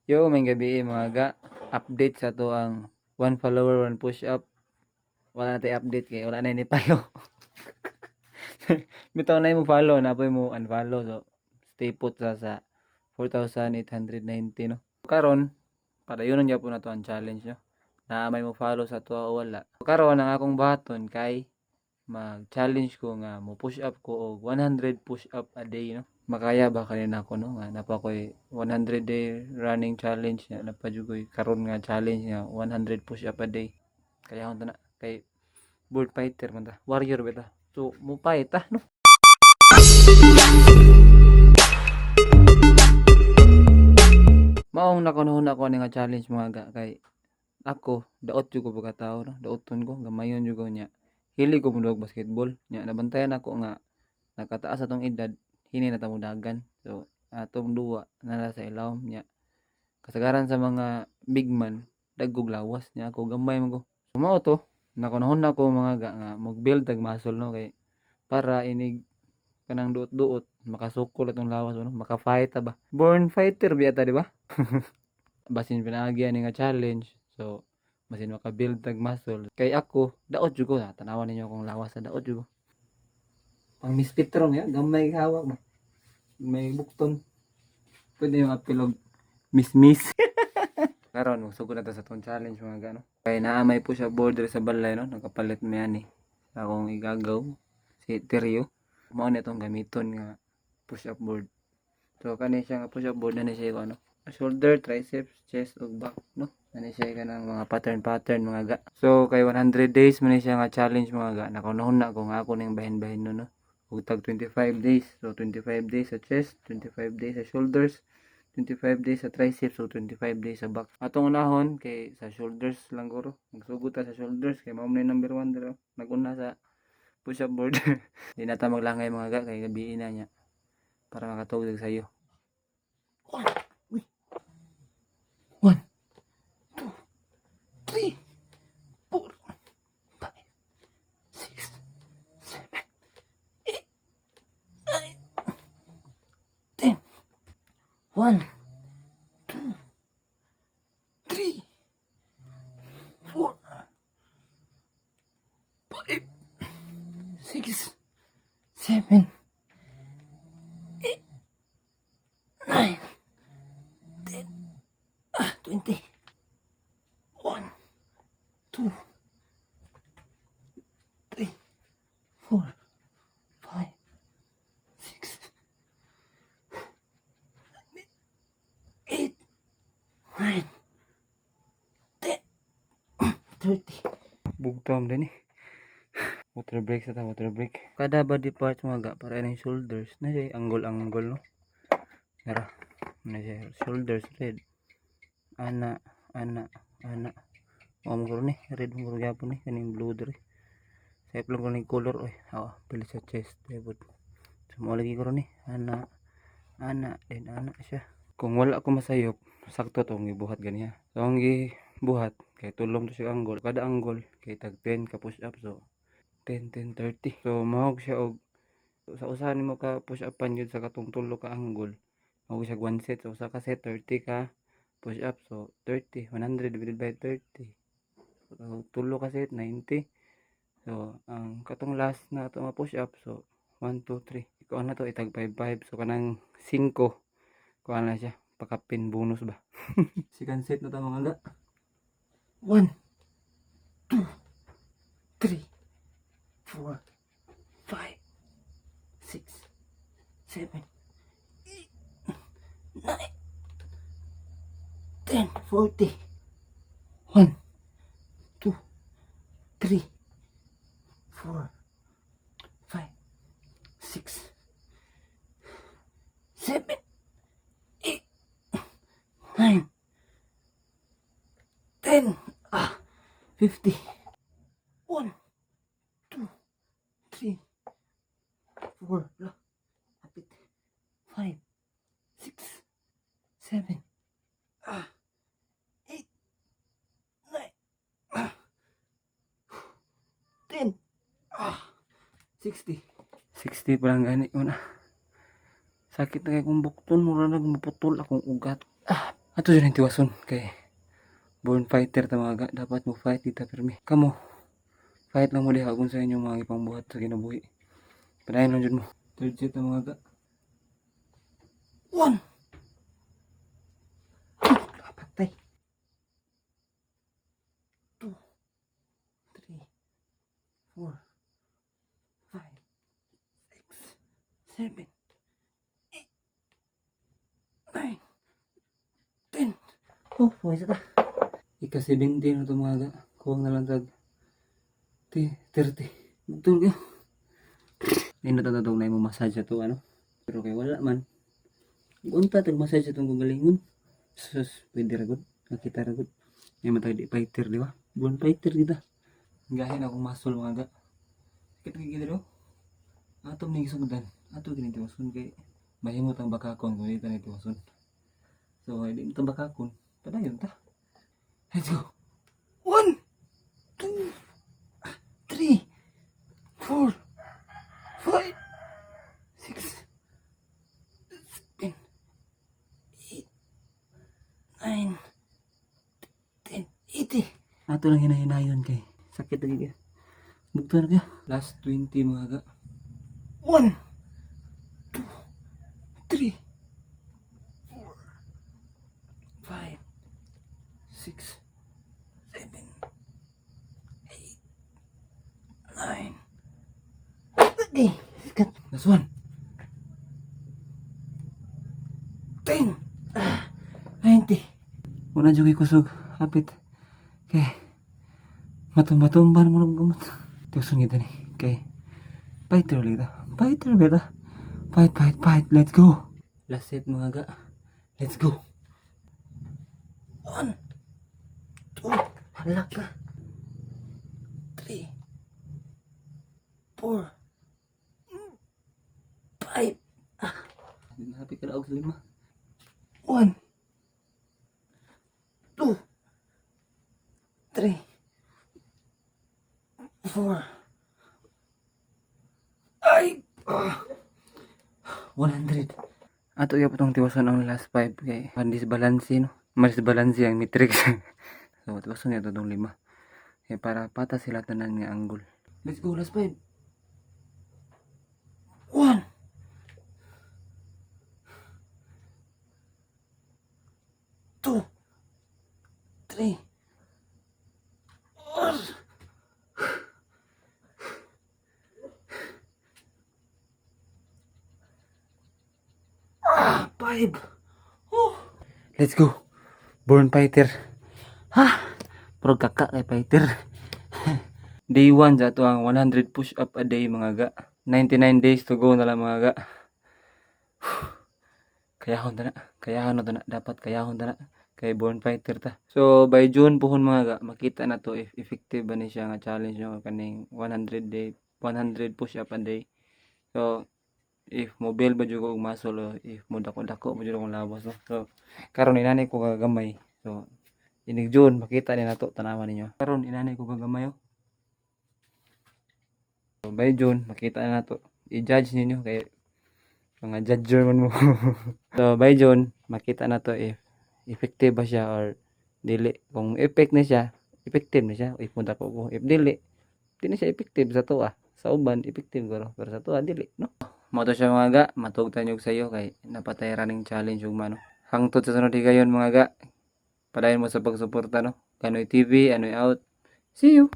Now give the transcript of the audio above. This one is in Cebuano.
Yo, maayong gabii, mga ga. Update sa ato ang one follower, one push up. Wala na tay update kay wala na ni follow. Bitaw na mo follow, naa poy mo unfollow. So, stay put sa 4,890, no. Karon, padayonon gyapon nato ang challenge, no. Naa may mo follow sa ato o wala. Karon ang akong buhaton kay mag-challenge ko nga mo push up ko og 100 push up a day, no. Makaya ba kani nako, no, nga naa pa koy 100 day running challenge nga naa pa jud koy karon nga challenge nga 100 push up a day. Kayahon ta na kay board fighter man ta, warrior ba ta. So mo fight ta, no. Maong nakunahon ako ani nga challenge, mga ga, kay ako daot jud ko pagkatao, no, daoton ko, gamayon jud ko nya. Hilig ko moduol basketball nya nabantayan ako nga nakataas atong edad, hinay na ta modagan. So atong duwa naa sa ilawom nya kasagaran sa mga big man dagkog lawas nya ako gamay man ko. So mao to nakunahon nako, mga ga, nga mag-build tag muscle, no, kay para inig kanang duot-duot makasukol atong lawas, no, maka-fight ta ba. Born fighter biya ta, di ba? Basin pinaagi ani nga challenge, so basin maka-build tag muscle kay ako daot jud ko. Tanawan ninyo akong lawas sa daot jud ko. Pang misfit ron ya, gamay hawak ba. May bukton. Pwede yung apilog miss-miss. Karon magsugod na ta sa atong challenge, mga ga, no. Kay naa may push up board sa balay, no, nakapalit mi ani sa akong igagaw, si Teryo. Mao ni atong gamiton nga push up board. So kani siya nga push up board na ni siya ano, shoulder, triceps, chest ug back, no. Ani siya kanang mga pattern pattern, mga ga. So kay 100 days man ni siya nga challenge, mga ga. Nakunahon na ko nga ako ning bahin-bahin, no, no. Ug tag 25 days. So 25 days sa chest, 25 days sa shoulders, 25 days sa triceps o 25 days sa back. Atong unahon kay sa shoulders lang guro. Magsugod ta sa shoulders kay mao man number 1 dira. Naguna sa push up board. Di na ta maglangay, mga ga, kay gabii na niya para makatugtog sayo. One, uy. One, two, three, four, five, six, seven, eight, nine, 10. One, two, three, four, five, six, seven, eight, nine, 10, ah, 20. One, two, three, four, five, six, seven, eight, nine, 10, 30. Bugtom din eh. Water break sa ta, water break. Kada body parts, mga ga, para ining shoulders na siya angle-angle, no. Nara. Na siya shoulders red. Ana, ana, ana. Mao mo ni, red mo gyapon ni kaning blue diri. Sayop lang ko ni color oy. Oh, pili sa chest debot. So mo lagi ko ni ana, ana, then ana siya. Kung wala ko masayop, sakto tong gibuhat ganiya. So ang gibuhat kay tulom to siya angle. Kada angle kay tag 10 ka push up, so 10 10 30. So mahog siya og sa usa nimo ka push upan gyud sa katong tulo ka angle. Mahog siya one set. So usa ka set 30 ka push up, so 30, 100 divided by 30. So, tulo ka set 90. So ang katong last na ato nga push up, so 1 2 3. Ikaw na to itag 5 5. So kanang 5 kuha na siya pakapin bonus ba. Second set na ta, mga ga. One, two, three, four, five, six, seven, eight, nine, 10, 40. One, two, three, four, five, six, seven, eight, nine, 10, ah, 50. One, two, three, four, la, hapit, five, six, seven, ah, eight, nine, ah, 10, ah, 60. 60 pa lang gani mo na. Sakit na kay kong bukton, mura nag maputol akong ugat. Ah. Ato jud ning tiwason kay born fighter ta, mga ga. Dapat mo fight kita pirmi. Kamo, fight lang mo diha kung sa inyong mga ipangbuhat sa kinabuhi. Padayon lang jud mo. Third set na, mga ga. One. Patay. Two, three, four, five, six, seven, eight, nine, 10. Oh, isa ta. Ika 70 na to, mga ga. Kuwang na lang tag 30. Bugtol ka. Hindi na tatawag na mo massage ato ano. Pero kay wala man. Unta tag massage atong gugalingon. Sus, pwede ra gud. Nakita ra gud. May matag di fighter, di ba? Born fighter kita. Gahin akong muscle, mga ga. Sakit kay gid. Ato ni gisugdan. Ato gini tiwason kay mahimot ang bakakon kung dito ni tiwason. So, hindi mo bakakon. Padayon ta. Let's go. One, two, three, four, five, six, seven, eight, nine, 10, 80. Ato lang hinahinayon kay sakit lagi ka. Bugto na ka. Last 20, mga ga. One, two, three, four, five, six, seven, eight, nine, 30. Last one. 10, 90. Wala jud kay kusog. Hapit. Kay matumba-tumba na mo ng gamot. Tiwason kita ni. Kay fighter ulit ta. Fighter ba ta? Fight, fight, fight. Let's go. Last set, mga ga. Let's go. One, two, hala ka. Three, four, five, Hapit ka na og lima. One, two, three, four, ay, 100. Ato gyud tong tiwason ang last 5 kay mandisbalanse, no. Mandisbalanse ang matrix. So tiwason niya tong lima. Kay para patas sila tanan nga angle. Let's go, last 5. One, two, three, four, five. Oh. Let's go. Born fighter. Ha? Pero kaka kay fighter. Day 1 sa ato ang 100 push up a day, mga ga. 99 days to go na lang, mga ga. Kayahon ta na. Kayahon na ta na. Dapat kayahon ta na. Kay born fighter ta. So by June puhon, mga ga, makita na to if effective ba ni siya nga challenge no, kaning 100 day 100 push up a day. So if mobile ba jud ko og muscle o if mo dako-dako mo jud akong lawas, no. So karon inani ko kagamay. So inig June makita ni nato, tanawan ninyo. Karon inani ko kagamay oh. So, by June makita na nato. I-judge ninyo kay mga judger man mo. So by June makita na to if effective ba siya or dili. Kung effect na siya, effective na siya if mo dako ko. If dili, di na siya effective sa to ah. Sa uban effective guro, pero sa to ah, dili, no. Mao to siya, mga ga, matugtan yung sayo kay napatay running challenge ug mano. Hangtod sa sunod higayon, mga ga. Padayon mo sa pagsuporta, no. Kanoy TV, Anoy out. See you.